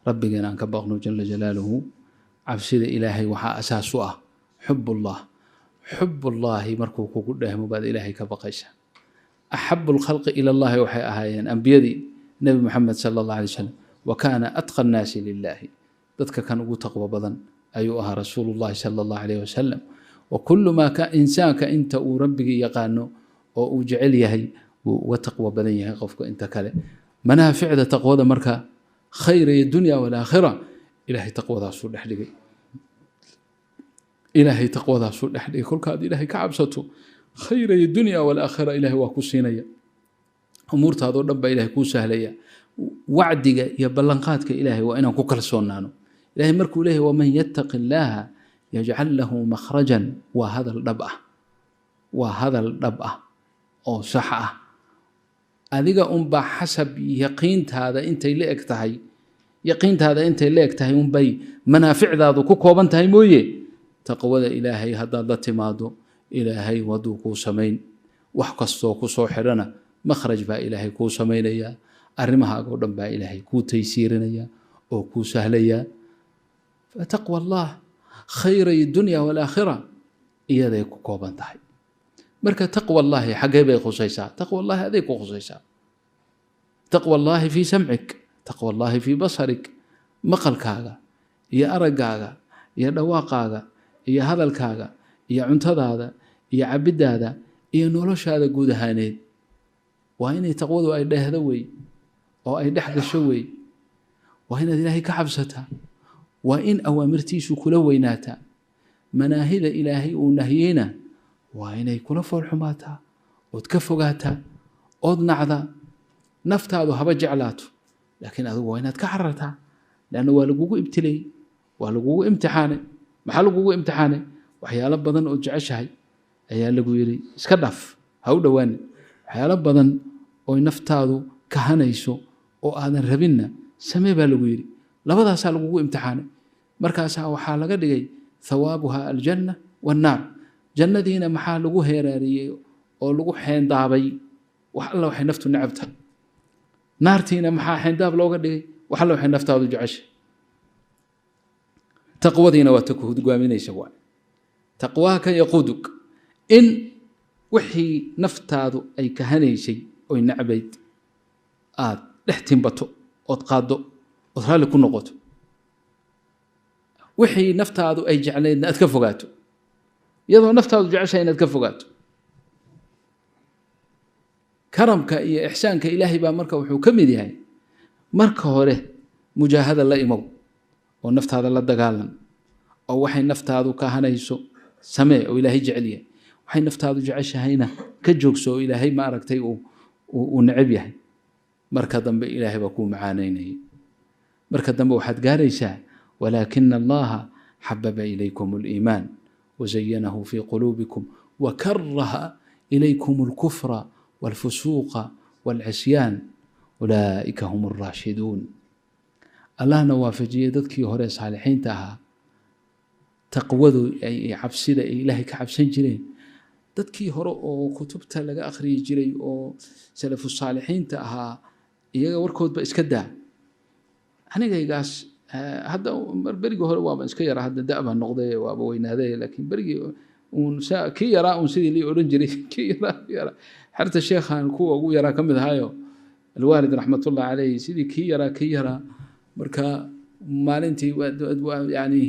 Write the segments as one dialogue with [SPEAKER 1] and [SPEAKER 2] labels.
[SPEAKER 1] Rabbigeen aan ka baqno jala jalaaluhu. Cabsida Ilaahay waxaa asaas u ah xubullah. Xubullaahi markuu kugu dhehmo baad Ilaahay ka baqaysaa. Axabu lkhalqi ila Allahi waxay ahaayeen ambiyadii, Nebi Moxamed sala Allah alay wasalam, wa kaana atqa annaasi lilahi, dadka kan ugu taqwo badan ayuu ahaa Rasuulullahi sala Allah alayh wasalam. Wa kullu maa ka insaanka inta uu Rabbigii yaqaano oo uu jecel yahay wuu uga taqwo badan yahay qofka inta kale. Manaaficda taqwada marka, khayr iyo dunya walaakhira, Ilaahay taqwadaasuu dhex dhigay. Ilaahay taqwadaasuu dhex dhigay. Kolkaad Ilaahay ka cabsato, khayr iyo dunya walaakhira Ilahay waa ku siinaya, umuurtaadoo dhan baa Ilahay kuu sahlaya. Wacdiga iyo ballanqaadka Ilaahay waa inaan ku kalsoonaano. Ilahay markuu leeyahy waman yattaqi illaaha yajcal lahu makhrajan, waa hadal dhab ah, waa hadal dhab ah oo sax ah. Adiga unbaa xasab yaqiintaada intay la eg tahay, yaqiintaada intay la eg tahay unbay manaaficdaadu ku kooban tahay mooye. Taqwada Ilaahay haddaad la timaado, Ilaahay waduu kuu samayn, wax kastoo ku soo xidhana makhraj baa Ilaahay kuu samaynayaa, arrimahaaga oo dhan baa Ilaahay kuu taysiirinaya oo kuu sahlayaa. Fataqwa Allah khayray dunya walaakhira iyaday ku kooban tahay. Marka taqwa Allahi xaggee bay khusaysaa? Taqwa Allahi aday ku khusaysaa. Taqwa Allahi fii samcik, taqwa Allahi fii basarik, maqalkaaga iyo araggaaga iyo dhawaaqaaga iyo hadalkaaga iyo cuntadaada iyo cabiddaada iyo noloshaada guud ahaaneed waa inay taqwadu ay dheehdo wey oo ay dhex gasho wey. Waa inaad Ilaahay ka cabsataa, waa in awaamirtiisu kula weynaataa, manaahida Ilaahay uu nahiyeyna waa inay kula foolxumaataa ood ka fogaataa ood nacdaa. Naftaadu haba jeclaato, laakiin adigu waa inaad ka carartaa, leanna waa lagugu ibtileeyey, waa lagugu imtixaanay. Maxaa lagugu imtixaanay? Waxyaalo badan ood jeceshahay ayaa lagu yidhi iska dhaaf, ha u dhowaanin. Waxyaalo badan oy naftaadu kahanayso oo aadan rabinna samee baa lagu yidhi. Labadaasaa lagugu imtixaanay. Markaasaa waxaa laga dhigay thawaabuha aljanna wannaar. Jannadiina maxaa lagu heeraariyey oo lagu xeendaabay? Wax alla waxay naftu necabta. Naartiina maxaa xeendaab looga dhigay? Wax alla waxay naftaadu jeceshay. Taqwadiina waa ta ku hogaaminaysa, waay taqwaaka yaquuduk in wixii naftaadu ay kahanaysay oy necbayd aad dhex timbato ood qaaddo ood raalli ku noqoto, wixii naftaadu ay jeclaydna aad ka fogaato, iyadoo naftaadu jeceshahay inaad ka fogaato. Karamka iyo ixsaanka Ilaahay baa marka wuxuu ka mid yahay, marka hore mujaahada la imow oo naftaada la dagaalan, oo waxay naftaadu kahanayso samee oo Ilaahay jecel yahay, waxay naftaadu jeceshahayna ka joogso oo Ilaahay ma aragtay uu neceb yahay. Marka dambe Ilaahay baa kuu macaanaynaya. Marka dambe waxaad gaaraysaa walaakina Allaha xababa ilaykum aliimaan wazayanahu fii quluubikum wakaraha ilaykum alkufra walfusuuqa walcisyaan ulaa'ika hum alraashiduun. Allahna waafajiyey dadkii hore saalixiinta ahaa taqwadu ay cabsida ay Ilaahay ka cabsan jireen. Dadkii hore oo kutubta laga akhriyi jiray oo salafu saalixiinta ahaa, iyaga warkoodba iska daa. Anigaygaas hadda berigii hore waaba iska yaraa, hadda da' baan noqday, waaba weynaaday, laakiin berigii uun kii yaraa uun sidii lii odhan jiray, kii yaraa yaraa xerta sheekhan kuwa ugu yaraa ka mid ahaayo, alwaalid raxmatullah caleyh, sidii kii yaraa kii yaraa. Marka maalintii yani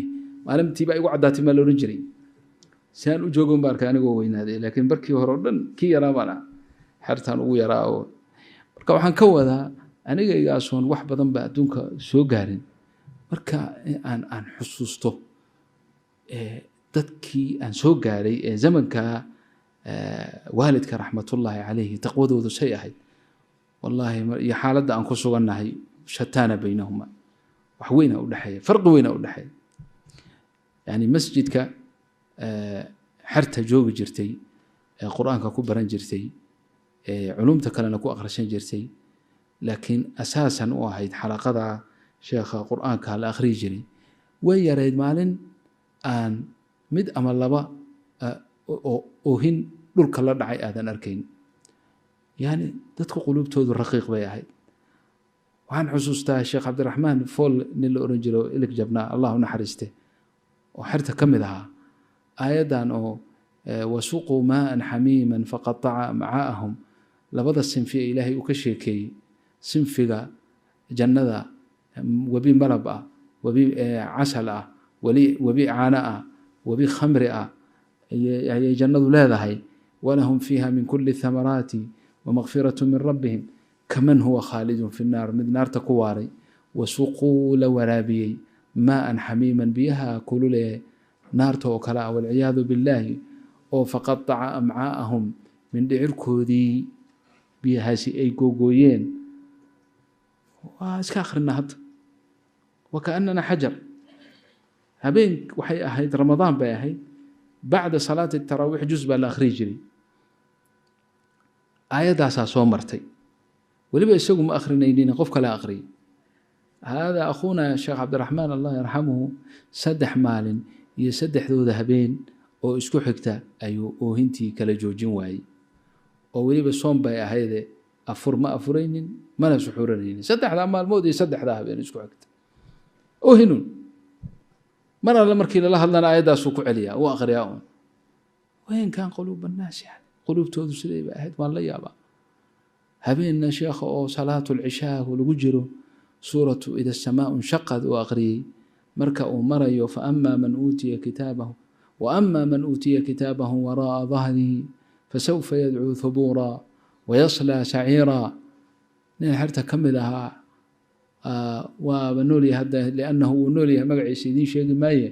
[SPEAKER 1] maalintii baa igu caddaatay maa la odhan jiray, si aan u joogon ba arkay anigoo weynaaday, laakiin barkii hore oo dhan kii yaraa baan ah, xertaan ugu yaraa. Oo marka waxaan ka wadaa anigaygaasuun wax badan ba adduunka soo gaarin, marka aan xusuusto dadkii aan soo gaaray ee zamanka waalidka raxmatullaahi calayhi taqwadoodu say ahayd, wallahi iyo xaaladda aan ku sugannahay, shataana baynahuma, wax weyna u dhexeeya, farqi weyna u dhexeeya. Yani masjidka xerta joogi jirtay ee Qur-aanka ku baran jirtay ee culumta kalena ku akhrisan jirtay, laakiin asaasan u ahayd xalaqada sheekha Qur-aanka la akhriyi jiray, way yarayd maalin aan mid ama laba oo oohin dhulka la dhacay aadan arkayn. Yani dadku quluubtoodu raqiiq bay ahayd. Waxaan xusuustaa Sheekh Cabdiraxmaan Fool, nin la oran jiro ilig jabnaa, Allah u naxariiste, oo xerta ka mid ahaa, aayaddan oo wasuquu maaan xamiiman faqataca amcaa'ahum, labada sinfi ee Ilaahay uu ka sheekeeyey, sinfiga jannada webi malab ah, webi casal ah, webi caano ah, webi khamri ah ayay jannadu leedahay, walahum fiiha min kuli thamaraati wamaqfiratu min rabbihim, kaman huwa khaalidun fi nnaar, mid naarta ku waaray, wasuquu la waraabiyey maaan xamiiman, biyaha kululee naarta oo kale ah, walciyaadu billaahi, oo faqataca amcaa'ahum, mindhicirkoodii biyahaasi ay googooyeen. Waa iska akrinaa hadda wakaanana xajar. Habeen waxay ahayd Ramadaan bay ahayd, bacda salaati taraawiix juz baa la akhriyi jiray, aayaddaasaa soo martay. Weliba isagu ma akhrinaynin, qof kale akhriyay. Haadaa akhuuna Sheekh Cabdiraxmaan, allah yarxamuhu, 3 maalin iyo 3dooda habeen oo isku xigta ayuu oohintii kala joojin waayey, oo weliba soom bay ahayde, afur ma afuraynin mana suxuuranaynin, 3daa maalmood iyo 3daa habeen isku xigta oohinun. Mar alle markii lala hadlana aayaddaasuu ku celiyaa, uu akhriyaa un. Wain kaan quluuba annaasi, yani quluubtoodu siday bay ahayd, waan la yaabaa. Habeenna sheekha oo salaatu lcishaa lagu jiro, suuratu ida asamaau inshaqad uu akhriyey, marka uu marayo faama man uutiya kitaabahu waama man uutiya kitaabahu waraa'a dahrihi fasawfa yadcuu thubuura wayaslaa saciira, nin xerta ka mid ahaa, waaba nool yahay hadda, liannahu wuu nool yahay, magaciisa idiin sheegi maaye,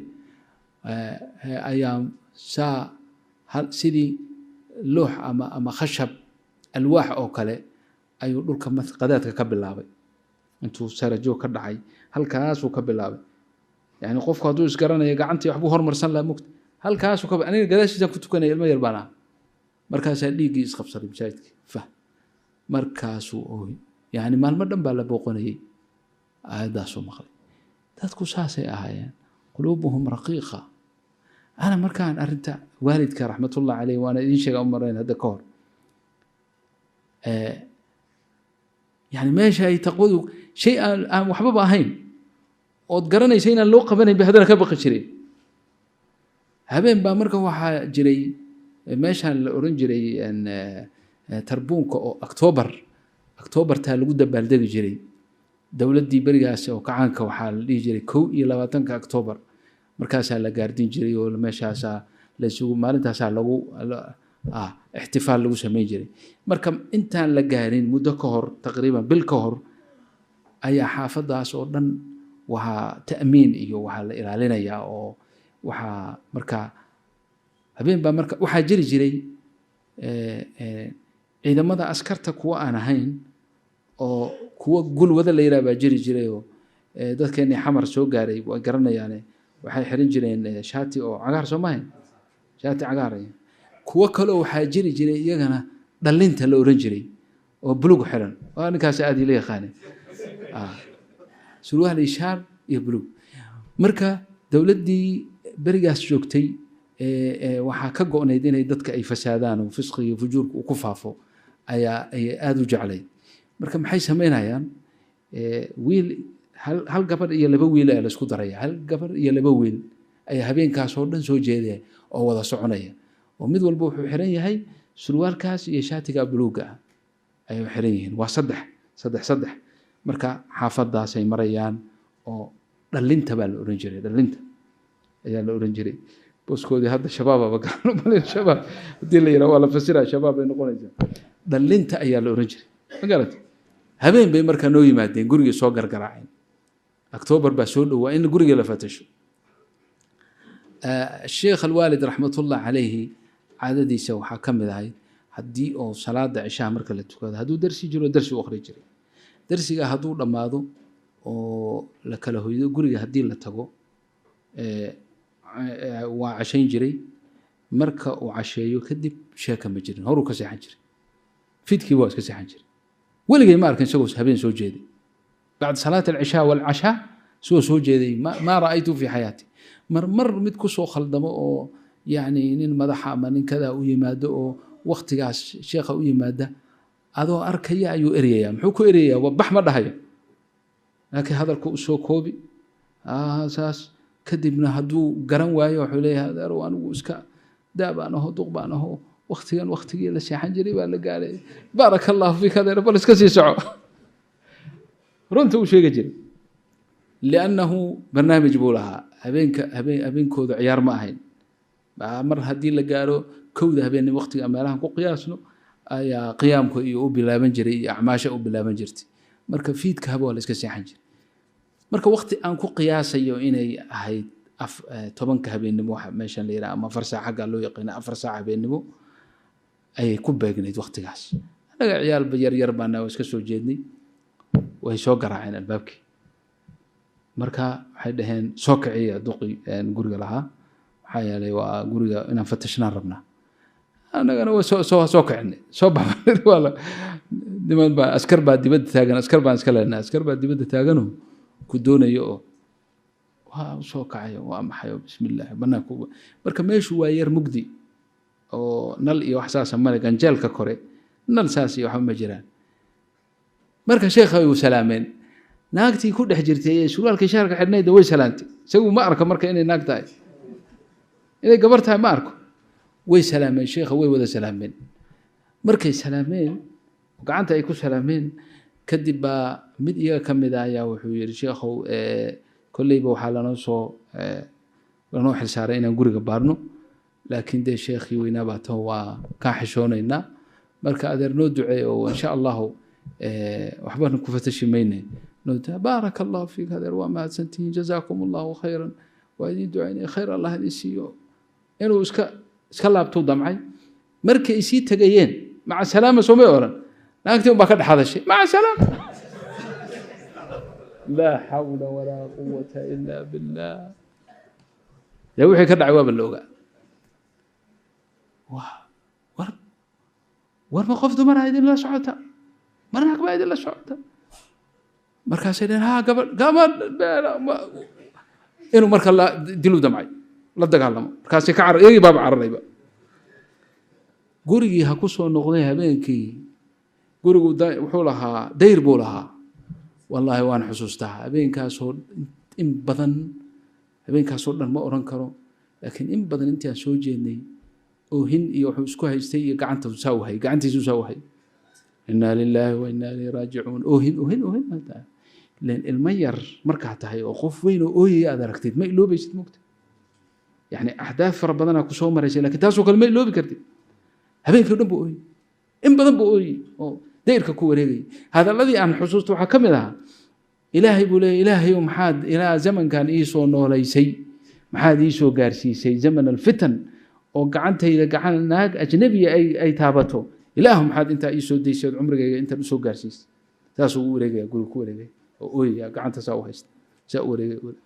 [SPEAKER 1] ayaa saa sidii loox ama khashab alwaax oo kale ayuu dhulka qadaadka ka bilaabay, intuu sarajoog ka dhacay halkaasuu ka bilaabay. Yani qofku hadduu isgaranayo gacantii waxbuu hormarsan lahaa, mugta halkaasuu ka, aniga gadaashiisaan ku tukanaya, ilmo yar baan ahaa. Markaasaa dhiiggii isqabsaday masaajidkii, fah, markaasuu ooy, yani maalmo dhan baa la booqanayay, aayaddaasuu maqlay. Dadku saasay ahaayeen, quluubuhum raqiiqa. Ana markaan arrinta waalidka raxmatullah caleyh waana idiin sheega u marayn hadda ka hor, yani meesha ay taqwadu shay aan waxbaba ahayn ood garanaysa inaan loo qabanayn bay haddana ka baqi jireen. Habeen baa marka waxaa jiray meeshaan la oran jiray tarbuunka oo Octoobartaa lagu dabaaldegi jiray dowladdii berigaas oo kacaanka, waxaa la dhihi jiray 21-ka Octoobar, markaasaa la gaardin jiray oo meeshaasaa laysugu, maalintaasaa lagu ixtifaal lagu samayn jiray. Marka intaan la gaarin muddo ka hor, taqriiban bil ka hor, ayaa xaafadaas oo dhan waxaa ta'miin iyo waxaa la ilaalinayaa, oo waxaa marka habeen baa marka waxaa jiri jiray ciidamada askarta kuwa aan ahayn oo kuwa gulwada la yidhaha baa jiri jiray, oo dadkeenii Xamar soo gaaray way garanayaane, waxay xiran jireen shaati oo cagaar, soo maahayn, shaati cagaar. Kuwo kaleo waxaa jiri jiray iyagana dhalinta la oran jiray oo bulug xiran, waa ninkaas aad ila yaqaane, surwaal iyo shaar iyo bulug. Marka dowladdii berigaas joogtay waxaa ka go'nayd inay dadka ay fasaadaan oo fisqiga iyo fujuurka uu ku faafo ayaa ayay aada u jeclayd. Marka maxay samaynayaan? Wiil hal gabadh iyo laba wiil ayaa laisku daraya, hal gabadh iyo laba wiil ayaa habeenkaas oo dhan soo jeedaya oo wada soconaya, oo mid walba wuxuu xiran yahay surwaalkaas iyo shaatiga buluugga ah ayay xiran yihiin, waa saddex saddex saddex. Marka xaafadaasay marayaan oo dhalinta baa la oran jiray, dhalinta ayaa la oran jiray booskoodii. Hadda shabaababa garan, shabaab haddii la yidhaha waa la fasiraa, shabaab bay noqonaysaa. Dhalinta ayaa la oran jiray, ma garatay? Habeen bay markaa noo yimaadeen, gurigii soo gargaraaceen, Octoobar baa soo dhowaa in guriga la fatasho. Sheekh alwaalid raxmatullah calayhi caadadiisa waxaa ka mid ahayd haddii oo salaada cishaha marka la tukado, hadduu darsi jiro darsi u akhri jiray, darsiga hadduu dhammaado oo la kala hoydo, guriga haddii la tago waa cashayn jiray. Marka uu casheeyo kadib sheeka ma jirin, horuu ka seexan jiray, fidkii waa iska seexan jiray. Weligay ma arkin isagoo habeen soo jeeday bacda salaat alcishaa walcashaa, isagoo soo jeeday maa ra'aytu fi xayaati. Mar mar mid ku soo khaldamo oo yacni nin madaxa ama nin kadaa u yimaado oo waktigaas sheekha u yimaada adoo arkaya ayuu eryayaa. Muxuu ku eryayaa? Waa bax ma dhahayo. Laakiin hadalku u soo koobi saas kadibna hadduu garan waayo wuxuu leeyahay adeerow anigu iska daa baan aho, duq baan aho, waktigan waktigii la seexan jiray baa la gaaray, baaraka allahu fiik adeer, bal iska sii soco. Runta uu sheegi jiray liannahu barnaamij buu lahaa. Habeenka habeen habeenkooda ciyaar ma ahayn. Mar haddii la gaaro 1da habeenimo waqtiga meelahan ku qiyaasno ayaa qiyaamka iyo u bilaaban jiray iyo acmaasha u bilaaban jirtay. Marka fiidka haba waa la iska seexan jiray. Marka waqti aan ku qiyaasayo inay ahayd 10ka habeenimo, waxa meeshan la yidhaha ama 4 saac xaggaa loo yaqaana, 4 saac habeenimo ayay ku beegnayd waqtigaas. Annaga ciyaalba yar yar baana iska soo jeednay. Way soo garaaceen albaabkii. Marka waxay dhaheen soo kiciya duqii guriga lahaa, maxaa yeelay waa guriga inaan fatashnaan rabnaa. Annagana waa soo kicinay, soo baxnay. Waa la niman baa askar baa dibadda taagan, askar baan iska leenahay, askar baa dibadda taaganoo ku doonayo oo waa soo kacayo, waa maxay, bismillaah banaanku. Marka meeshu waa yar mugdi oo nal iyo wax saasa male, ganjeelka kore nal saas iyo waxba ma jiraan. Marka sheekha way salaameen, naagtii ku dhex jirtay ee surwaalkii shaarka xidhnayd way salaantay. Isagu ma arko marka inay naag tahay, inay gabar tahay ma arko. Way salaameen sheekha, way wada salaameen. Markay salaameen, gacanta ay ku salaameen kadib baa mid iyaga ka mid ah ayaa wuxuu yidhi sheekhow kolleyba waxaa lanoo soo lanoo xilsaaray inaan guriga baarno, laakiin dee sheekhii weynaa baa taho, waa kaa xishoonaynaa, marka adeer noo duceey oo insha allahu waxbana ku fatashi mayne. Baaraka allahu fiik adeer, waa mahadsantihiin, jazaakum allahu khayran, waa idiin ducaynaya, khayr allah idin siiyo. Inuu iska laabtuu damcay. Markay isii tegayeen maca salaama soomay oran, naagtii unbaa ka dhex hadashay maca salaama. Laa xawla walaa quwata ila billah. Dee wixii ka dhacay waaba la ogaa. War war ma qof dumara idinla socota, ma naag baa idinla socota? Markaasay dhaheen ha gabadh gabadh inuu marka la dilu damcay, la dagaalamo. Markaasay ka carar, iyagii baaba cararayba. Gurigii ha ku soo noqday habeenkii. Gurigu wuxuu lahaa dayr buu lahaa. Wallaahi waan xusuustaa habeenkaasoo in badan, habeenkaasoo dhan ma oran karo, laakiin in badan intaan soo jeednay oohin iyo wuxuu isku haystay iyo gacanta saa u hayay, gacantiisu saa u hayay, inaa lilaahi wa inaa ilayhi raajicuun, oohin oohin oohin. Ileen ilmo yar markaa tahay oo qof weyn oo ooyaya aad aragtid ma iloobaysid, mogta yani axdaaf fara badanaa kusoo maraysa, lakin taasoo kale ma iloobi kartid. Habeenkii o dhan buu ooyey, in badan buu ooyey oo dayrka ku wareegayay. Hadalladii aan xusuusta waxaa ka mid ahaa ilaahay buu leeyahy, ilaahayow maxaad ilaa zamankan ii soo noolaysay, maxaad ii soo gaarsiisay zaman alfitan oo gacantayda gacan naag ajnabiya ay taabato, ilaahu maxaad intaa ii soo daysay ood cumrigayga intaan usoo gaarsiisay. Saasuu u wareegaya, guriga ku wareegaya oo ooyaya, gacanta saa u haysta, saa u wareegaya.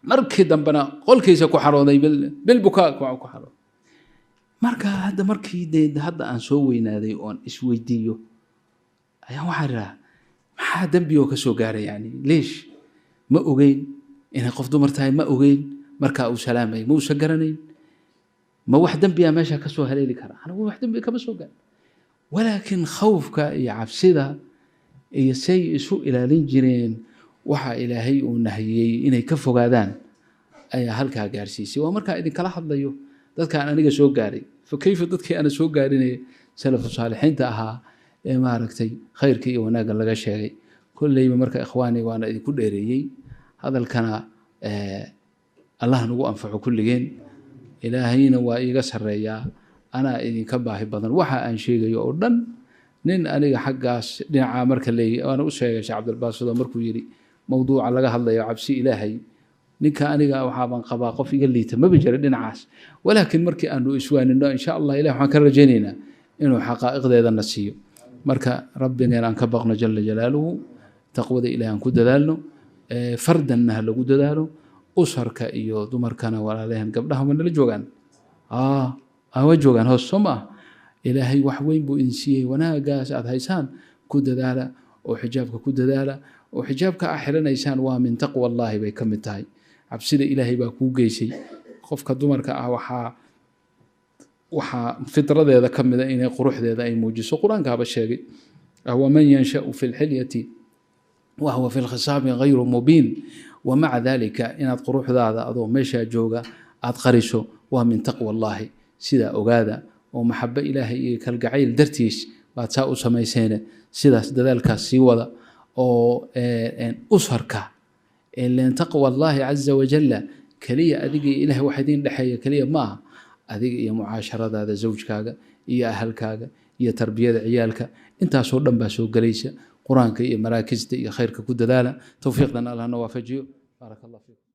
[SPEAKER 1] Markii dambena qolkiisa ku xarooday bilbukaa ku xarooday. Marka hadda markii dee hadda aan soo weynaaday oon isweydiiyo ayaan waxaan idhaha maxaa dembi oo ka soo gaaray, yani leesh ma ogeyn inay qof dumar tahay, ma ogeyn markaa uu salaamayay, ma uusan garanayn, ma wax dembiya meesha ka soo haleeli kara? Anigu wax dembi kama soo gaarin, walaakin khawfka iyo cabsida iyo say isu ilaalin jireen waxa ilaahay uu nahiyey inay ka fogaadaan ayaa halkaa gaarsiisay. Waa markaa idinkala hadlayo dadkaan aniga soo gaaray, fa kayfa dadkii ana soo gaarinaya salafu saalixiinta ahaa ee maaragtay khayrka iyo wanaagga laga sheegay. Kolleyba marka ikhwaani waana idinku dheereeyey hadalkana, allah nagu anfaco kulligeen. Ilaahayna waa iiga sarreeyaa, anaa idinka baahi badan waxa aan sheegayo oo dhan. Nin aniga xaggaas dhinacaa marka leeyay waana u sheegay Sheekh Cabdilbaasido markuu yidhi mawduuca laga hadlayo cabsi ilaahay, ninka aniga waxaaban qabaa qof iga liita maba jira dhinacaas, walaakin markii aanu iswaanino insha allah ilah waxaan ka rajaynaynaa inuu xaqaa'iqdeedana siiyo. Marka rabbigeen aan ka baqno jala jalaaluhu, taqwada ilaah aan ku dadaalno, fardanna ha lagu dadaalo, usarka iyo dumarkana walaalehen gabdhaha ma nala joogaan, waa joogaan hoos soo ma ah. Ilaahay wax weyn buu idin siiyey, wanaaggaas aad haysaan ku dadaala oo xijaabka ku dadaala, oo xijaabka aa xiranaysaan waa min taqwa allahi bay ka mid tahay, cabsida ilaahay baa kuu geysay. Qofka dumarka ah waxaa fitradeeda ka mida inay quruxdeeda ay muujiso, qur-aankaaba sheegay waman yanshau fi lxilyati Wahuwa fi lkhisaami gayru mubiin. Wamaca dalika, inaad quruxdaada adoo meeshaa jooga aad qariso waa min taqwa Allahi. Sidaa ogaada oo maxabo Ilaahay iyo kalgacayl dartiis baad saa u samayseene, sidaas dadaalkaas sii wada oo usharka ilen taqwa Allahi caza wajalla keliya adiga iyo Ilahay wax idiin dhexeeya keliya ma aha. Adiga iyo mucaasharadaada zawjkaaga iyo ahalkaaga iyo tarbiyada ciyaalka, intaasoo dhan baa soo gelaysa. Qur-aanka iyo maraakista iyo khayrka ku dadaala. Towfiiqdan Allahna waafajiyo. Baaraka Allah fiikum.